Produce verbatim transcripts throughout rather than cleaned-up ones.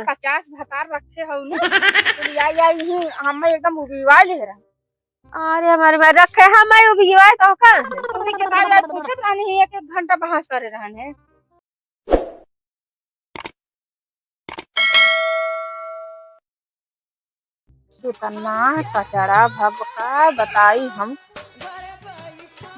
पचास भतार रखे हउ न, कुल आई आई ही, हम एकदम उबिवाइ ले रहा। अरे हमारे भाई रखे हम आई उबिवाइ तो का? तू ही के ताई आज पूछत रहनी है, एक एक घंटा बहस करे रहने। इतना कचरा भव का बताई हम,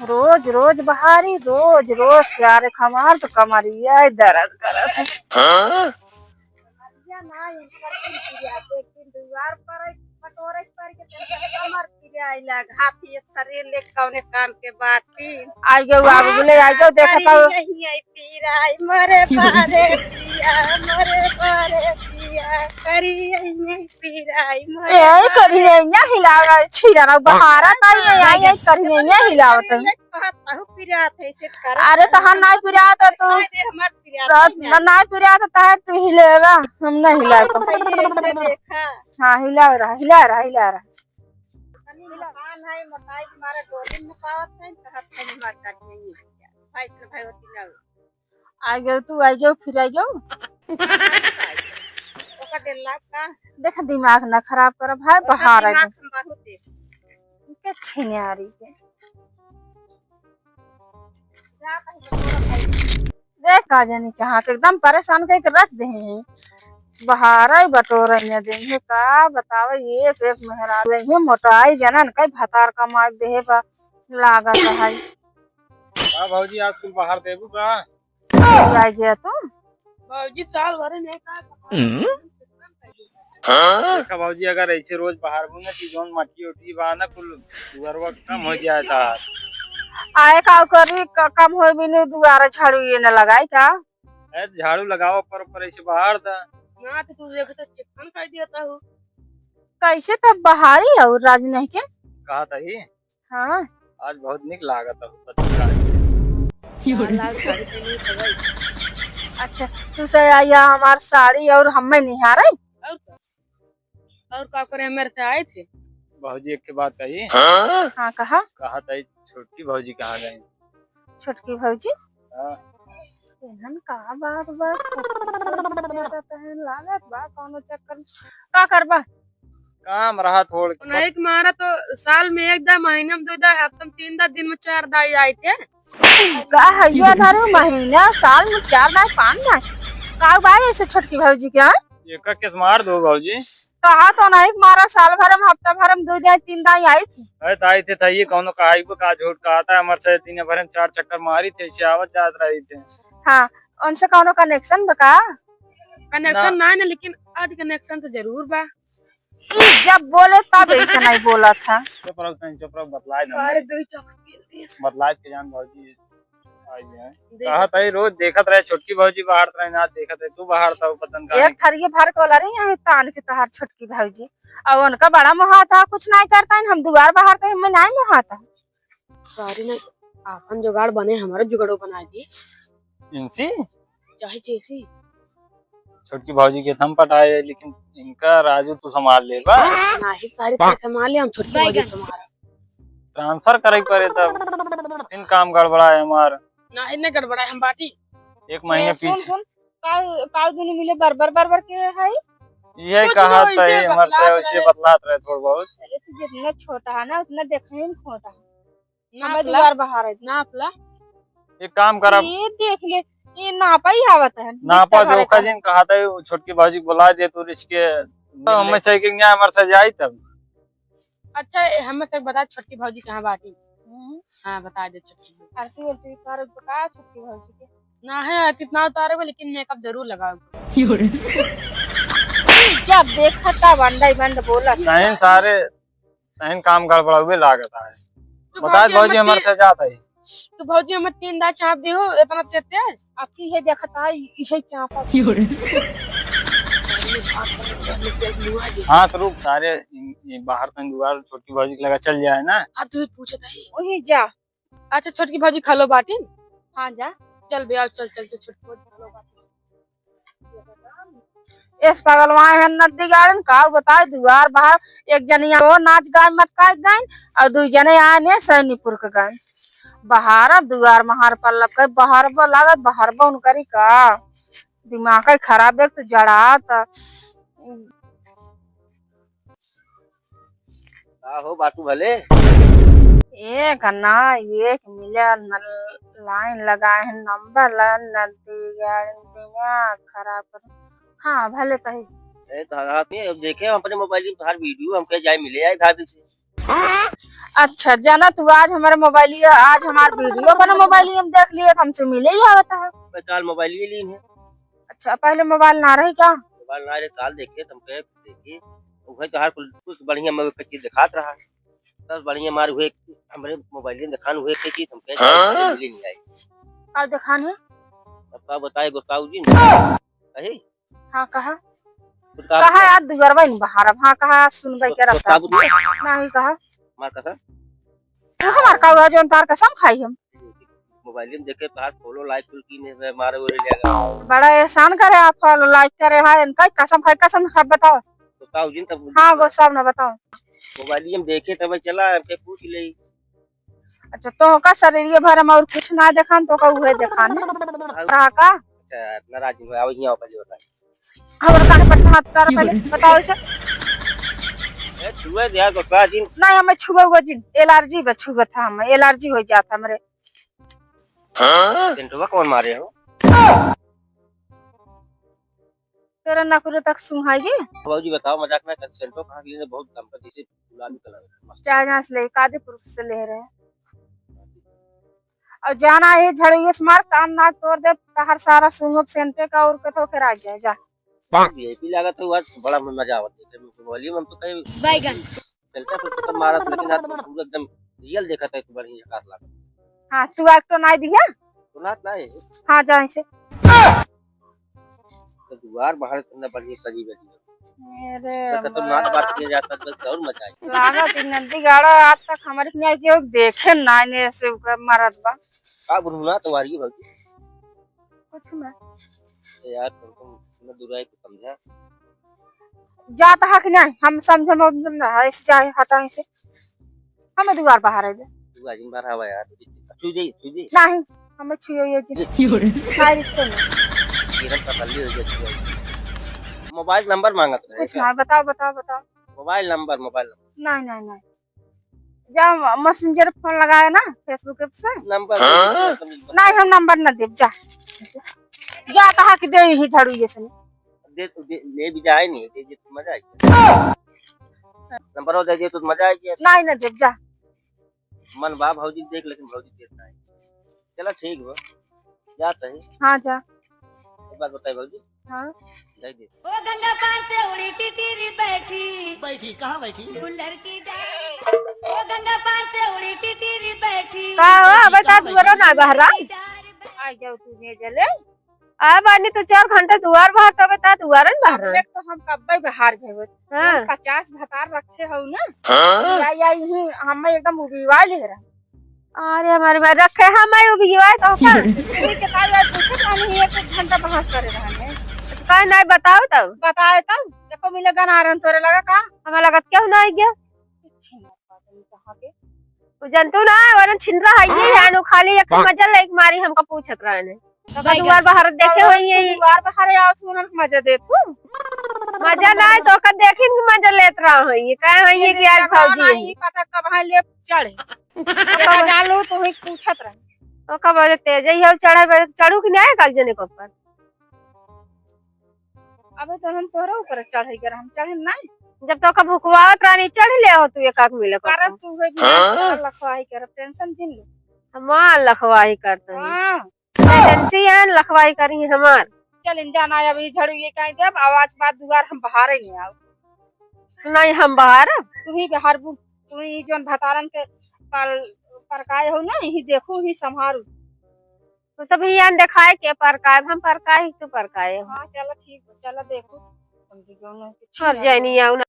रोज रोज बहारी, रोज रोज यार हमार तो कमरिया दर्द करत है। हाँ? कमरिया ना, इनकर कुल पिरिया, एक दिन दुआर पर बटोरे पर के तेरे कमर पिरिया आइला, हाथी एक शरीर ले कौने काम के बात। आई गयो, आगू बोले, आई गयो, देखा करी तो। यही आई पीराई, मरे पारे पिया, मरे पारे पिया, करी यही आई पीराई, मरे ए, पारे। करी यही हिलावा, छीरा ना बहारा, ता ये, आई, आई, करी यही हिलावत है। कहाँ ताहू पिरात है, इसे करा अरे, ताहू तहार ना पिरात है, तू। अरे, हमार पिरात तो है ना। ना, ना पिरात है, तहार तू हिलेवा, हम नहीं हिलावत। ये इसे देखा। हाँ, हिला रहा, हिला रहा, हिला रहा। तनी मसान है, मोटाई के मारे डोरी में पावत है, तो हाथ में मार काट नहीं है। भाई से भाई होती ना हो। आ गयो तू, आ गयो, फिर आ गयो। ओका डेढ़ लाख का। देख, दिमाग ना खराब कर भाई, ओका बहार है दिमाग तो। हम बहुत देख। के छिनारी के। जा कहीं पे तोरा भाई। देख, का जानी कहाँ के एकदम परेशान करके रख दे हैं। बहार है, बटोरे न दे हैं, का बतावे, एक एक मेहरारू है, मोटाई जनन कई भतार कमाई दे है बा। लागत है। का भौजी, आज कुल बहार देबू का? आ गया तू। भौजी, साल भर में का हम्म? देखा भौजी, अगर ऐसे रोज बहारबू ना कि जौन मट्टी उट्टी बा ना, कुल दुआरवा कम हो जाए ता। आए का करी, क-, कम होए बिनु दुआरा झाड़ू ये न लगाई का? ए, झाड़ू लगावा पर, पर ऐसे बहार दा। ना तो तू देख तो चिकन कर दिया ता हूँ। कैसे तब बहारी और राजू नहीं के? कहा था ही? हाँ। आज बहुत निक लागत हो, पता है। लाल साड़ी पहनी है भाई। अच्छा, तू से आया हमार साड़ी और हमें निहारे? और का? और का करे, मेरे से आए थे? भौजी, एक के बात कही। हाँ, कहा। कहा था, छोटकी भौजी कहाँ गई? छोटकी भौजी? हाँ। इन्हन का बात बा? छोटकी भौजी ज्यादा तहन लागत बा, कौनो चक्कर में। का करबा? काम रहा थोड़। नहीं, तुम्हारा तो साल में एक दा, महीने में दो दा, हफ्ते में तीन दा, दिन में चार दा ही आए थे। का है ये धरो, महीना, साल में चार दा, पाँच दा? का बा ऐसे छोटकी भौजी के, हाँ? एक केस मार दो भौजी। कहा तो नहीं, मारा साल भर में, हफ्ता भर में दो दा, तीन दा ही आई थी। अरे तो आई थे, था ये कौनो कहाई को का झूठ कहा था, हमारे से दिन भर में चार चक्कर मारी थे, ऐसे आवत जात रही थे। हाँ, उनसे कौनो connection बा का? Connection ना। ना है ना, लेकिन अड connection तो जरूर बा। ई जब बोले तब ऐसे नहीं बोला था। चुप रहो, तनी चुप रहो, बतलाए दो। सारे दो ही चौक पीट दिए। बतलाए के जान भौजी आई है। देख। कहा था रोज देखत रहे, छोटकी भौजी बहारत रहे, ना देखत रहे, तू बहारत हो, पता नहीं एक कहाँ। थरिये भर के वाला रही यहाँ तान के तहार छोटकी भौजी। और उनका बड़ा मोहा था, कुछ नहीं करता है, हम दुआर बहारते हैं, मैं नहीं मोहाता। सारी नहीं, आपन जुगाड़ बने, हमारा जुगाड़ो बना दिए। इनसी? चाहे जैसी। छोटकी भौजी के हम पटाए, लेकिन इनका राजू तू संभाल ले बा। नाही, सारी तू संभाल ले, हम छोटकी भौजी संभाल। Transfer करे के पड़े तब, फिर काम गड़बड़ा है हमार। नाही, नहीं गड़बड़ा है, हम बाटी। एक महीने ए, सुन, पीछे। सुन, काल, काल दुनू मिले बरबर, बरबर के है? ये कुछ कहा नहीं, था, वैसे ये हमारे बतलात से वैसे रहे। बतलात रहे थोड़ा बहुत। अरे, तू जितना छोटा है ना, उतना देखने में खोटा है। नाप हमें ला। दुआर बहार है। नाप ला। एक काम करब। ये देख ले, ये नापा ही आवत है। नापा बिस्तर भरे जोखा का। जिन कहा था, वो छोटकी भौजी को बुला दे, तू रिश्के, तो हमें चाहिए कि यहाँ हमारे साथ जाई तब। अच्छा, ए, हमें से बता, छोटकी भौजी कहाँ बाटी? हम्म। हाँ, बता दे छोटकी भौजी। आरती उरती कर बता छोटकी भौजी के। ना है, कितना उतारे बा, लेकिन makeup जरूर लगाओ। जब देखा तब अंडा ही बंद बोला। सही सारे, सही काम गड़बड़ावे लागत है। तू बता भौजी, भौजी, हमें हमारे ती-, से जात है। तू भौजी, हमें तीन दाँत चाप दे हो, इतना तेज तेज। अब की है देखता है, इसे चापा। हाँ, तो रुक, सारे इ, इ बाहर तन दुआर छोटकी भौजी के लगा चल जाए ना। हाँ, तू ही पूछत है। वहीं जा। अच्छा, छोटकी भौजी खलो बाटी? हाँ, जा। चल बे, आओ, चल, चल, चल, छोटकी भौजी खलो बाटी। एस पगलवा है नदी गार्डन, का बताए, दुआर बाहर एक जनिया वो नाच गाए मटकाए गए, और दू जने आए ने सैनीपुर के गए। बाहर अब दुआर महार पल्लव के बाहर बो लागत, बाहर बो उनकरी का। दिमाग ही खराब, एक तो जड़ा त। का हो बाटू भले? एक ना, एक मिले न, लाइन लगाए हैं, नंबर ला न दिया, दिमाग खराब कर। हाँ, भले कही। ए, तो हाँ, हाँ, ये देखे हम अपने मोबाइल में तोहार वीडियो, हम कहे जाए मिले आए भाभी से। अच्छा, जाना तू आज हमारे मोबाइल, आज हमार वीडियो अपने मोबाइल में देख लिए, तो हमसे मिले ही आवता है। मैं काल मोबाइल ही लीन है। अच्छा, पहले मोबाइल ना रही का? मोबाइल ना रहे, काल देखे, तुम कहे देखी, उहे तोहार कुल, कुछ बढ़िया मैं के चीज दिखात रहा। तब बढ़िया मार हुए, हमरे मोबाइल में दिखान हुए के चीज, तुम कहे हाँ? मिले नहीं आई। का दिखान है? अब का बताए, बताऊ जी। कही? हाँ, कहा। कुछ कहा कहा बता। यार, दुआरवा इन बहारब। हाँ, कहा सुनबे तो, के तो रस्ता का से। बता। नहीं कहा। मार कसम। तू हमार का हुआ, जौन तार कसम खाई हम? मोबाइल में देखे तोहार follow like कुल कीने से मारे उरे ले गया। बड़ा एहसान करे आप, follow like करे है, इनका कसम खाई, कसम खा बताओ। तो का उस दिन तक हाँ, वो सब ना बताओ। मोबाइल में देखे तब चला, हमके पूछ ले। अच्छा, तो का शरीर भर हम और कुछ ना देखान, तो का उहे देखान है। हाँ। रहा का? अच्छा, नाराज हो, आओ यहाँ पहले बताओ। और काहे पर हाथ कर पहले बताओ इसे। ए, छुए दिया तो का जिन? नहीं, हमें छुए हुआ जिन, एलर्जी बा, छुए था हमें, एलर्जी हो जाता हमरे। हाँ? सेंटवा कौन मारे हो? तोरा नकुरे तक सुहाई गे। बाबूजी बताओ, मजाक ना कर, सेंटो कहाँ के लिए बहुत कम पर, जैसे गुलाबी कलर है। चाहे जहाँ से ले, कादीपुर से ले रहे। और जाना है झड़िए से मार, कान नाक तोड़ दे, तहर सारा सुंगब सेंटे का और कथो के राज जाए, जा। वीआईपी लागत है, आज बड़ा मजा आवत है, जब वॉल्यूम हम तो कहीं बैगन। फिल्टर फिल्टर सब मारत, लेकिन आज तो पूरा एकदम रियल देखत है, तो बढ़िया झकास लागत। हाँ, तू एक्टर नाई दिया? सुनात नाई। हाँ, जा इसे। तो दुआर बाहर इतना बढ़िया सजी बजी। अरे तो खतरनाक बात किया जाता है, तो और मजा आई। लागत है नदी गाड़ा आज तक हमारे हियाँ केहू देखे ना ने से ओकर मरत बा। का बुढ़ऊ ना तुम्हारी भौजी? कुछ ना। ए यार, तुम, तुम इतना दुराई को समझा। जात हा कि नहीं? हम समझे, हम ना है, ऐसे चाहे हटा ऐसे। हमें दुआर बाहर है। तू आज बाहर आवा यार। छू दे, छू दे। नहीं, हमें छुयो ये जी। ये क्यों रे? नहीं, रिश्ते में। ये रंग का बल्ली हो गया, छुआ। मोबाइल नंबर मांगत रहे कुछ का? नहीं, बताओ, बताओ, बताओ। मोबाइल नंबर, मोबाइल नंबर। नहीं, नहीं, नहीं। जा मैसेंजर फोन लगाए ना, Facebook ऐप से। नंबर दे दे, हाँ? नहीं, हम नंबर ना देब, जा। जा, कहा कि दे ही झाड़ू ये सनी। दे, दे, ले भी जाए नहीं, दे दे तो मजा आई। नंबर दे दे तो मजा आई। नहीं, ना देब, जा। मन बा भौजी देख, लेकिन भौजी देत नहीं। चला ठीक बा, जात ही। हाँ, जा। एक बात बताई भौजी। हाँ। जाई दे। ओ गंगा पार से उड़ी टिटरी बैठी। बैठी, कहाँ बैठी? गुल्लर की डाल। ओ गंगा पार से उड़ी टिटरी बैठी। का हो, अबे ता दुआरा ना बहरा? आ जाओ तू भेजले। आ बानी तो चार घंटा दुआर बाहर, तबे ता दुआरन बाहर। अब देख तो हम कब्बे बाहर गए। हाँ। पचास भतार रखे हो ना? हाँ। या, या यही हमें एकदम उबिवाइल है रहा। अरे हमारे भाई रखे हम आई उबिवाए तो का? ठीक है, ताई आज पूछत रहनी है, एक घंटा बहस करे रहने। तो काहे नहीं बताओ तब? बताए तब, देखो मिले गन आ रहन तोरे लगा का? हमें लगत क्यों ना आई गया? कुछ ना पता नहीं कहाँ के। वो जनतू ना, वरन छिन रहा है ये, हाँ। यानो खाली एक मजा लाइक मारी हमका पूछत रहने। तो का दुआर बाहर देखे होई है? दुआर बाहर आओ, सुनन के मजा देत हूँ। मजा ना है, तो का देखिन के मजा लेत रहा होई है। काहे होई है कि आज भौजी है। पता कब है ले चढ़े। कब जान लो तो ही पूछत रहे। तो कब तेज ही हो चढ़े, चढ़ू कि नहीं काल जने के ऊपर? अबे तो हम तोहरे ऊपर चढ़े कर हम चढ़े नहीं। जब तो का भुकवावत रानी चढ़ ले हो तू एक आँख मिले कर। तू है भी हाँ? लखवाही कर, टेंशन जिन ले। हमार लखवाही करत है। हाँ। एजेंसी है, लखवाई करी हमार। चल, इन जाना, अब ई झाड़ू ये काहे देब, आवाज बाद दुआर हम बाहर ही नहीं आओ। नहीं, हम बाहर। तू ही बाहर बु-, तू ही जोन भतारन के पाल, परकाए हो ना, यही देखू, ही संभारू। तो सब ही यान देखाए के परकाए, हम परकाए ही तो परकाए हो। हाँ, चलो ठीक है, चलो देखू। हम तो दोनों के सब जाए नहीं आओ ना।